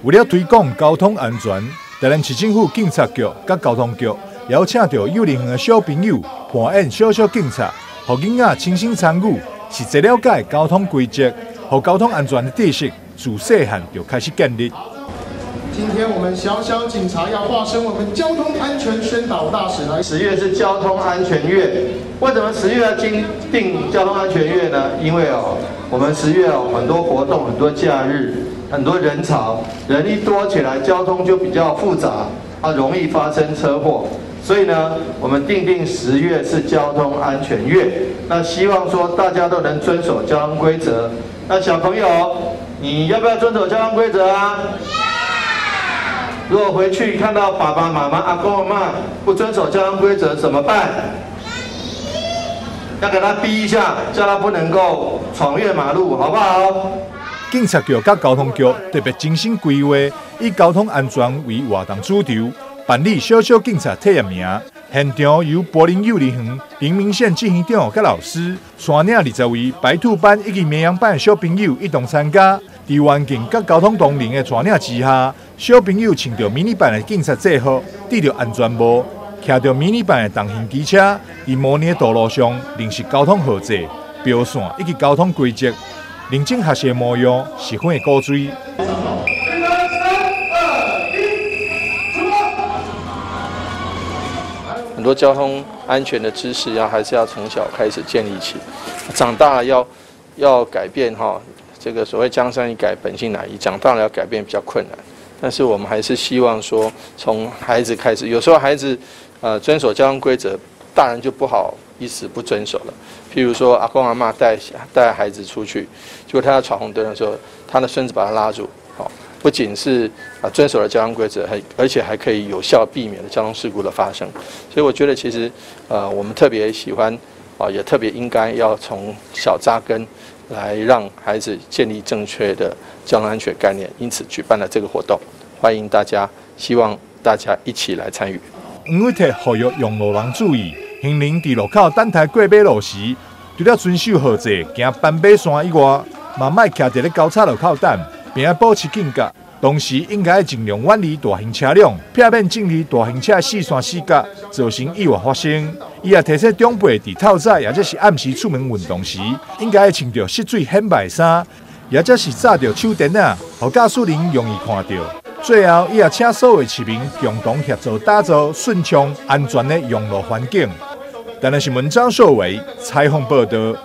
為了推廣交通安全，台南市政府警察局佮交通局邀請著幼兒園的小朋友扮演小小警察，予囡仔親身參與，實際了解交通規則，予交通安全的知識自細漢就開始建立。今天我們小小警察要化身我們交通安全宣導大使來。10月是交通安全月，為什麼十月要定交通安全月呢？因為哦，我們十月哦很多活動、很多假日、很多人潮，人一多起來，交通就比較複雜，啊，容易發生車禍。所以呢，我們定十月是交通安全月，那希望說大家都能遵守交通規則。那小朋友，你要不要遵守交通規則啊？如果回去看到爸爸媽媽、阿公阿嬤不遵守交通規則怎麼辦？要給他逼一下，叫他不能夠闖越馬路，好不好？警察局佮交通局特別精心規劃，以交通安全為活動主軸，辦理小小警察體驗營。現場由柏林幼兒園林明憲執行長佮老師帶領20位白兔班以及綿羊班的小朋友一同參加。佇環境佮交通同仁的帶領之下，小朋友穿著迷你版的警察制服，戴著安全帽，騎著迷你版的重型機車，佇模擬的道路上認識交通號誌、標線以及交通規則，認真學習的模樣十分的古錐。很多交通安全的知識要還是要從小開始建立起，長大了要改變哈。這個所謂江山易改，本性難移。長大了要改變比較困難，但是我們還是希望說，從孩子開始。有時候孩子，遵守交通規則，大人就不好意思不遵守了。譬如說，阿公阿嬤帶孩子出去，結果他要闖紅燈的時候，他的孫子把他拉住，好，不僅是遵守了交通規則，還而且還可以有效避免了交通事故的發生。所以我覺得其實，我們特別喜歡，啊，也特別應該要從小扎根，來讓孩子建立正確的交通安全概念，因此舉辦了這個活動，歡迎大家，希望大家一起來參與。黃偉哲呼籲用路人注意，行人佇路口等待過馬路時，除了遵守號誌、行斑馬線以外，嘛莫徛佇咧交叉路口等，並愛保持警覺。同時應該盡量遠離大型車輛，避免進入大型車視線死角，造成意外發生。伊也提醒長輩佇透早，抑者是暗時出門運動時，應該穿著吸水顯白衫，抑者是紮著手電仔，予駕駛人容易看著。最後，伊也請所有市民共同協助打造順暢、安全的用路環境。台南新聞張碩偉採訪報導。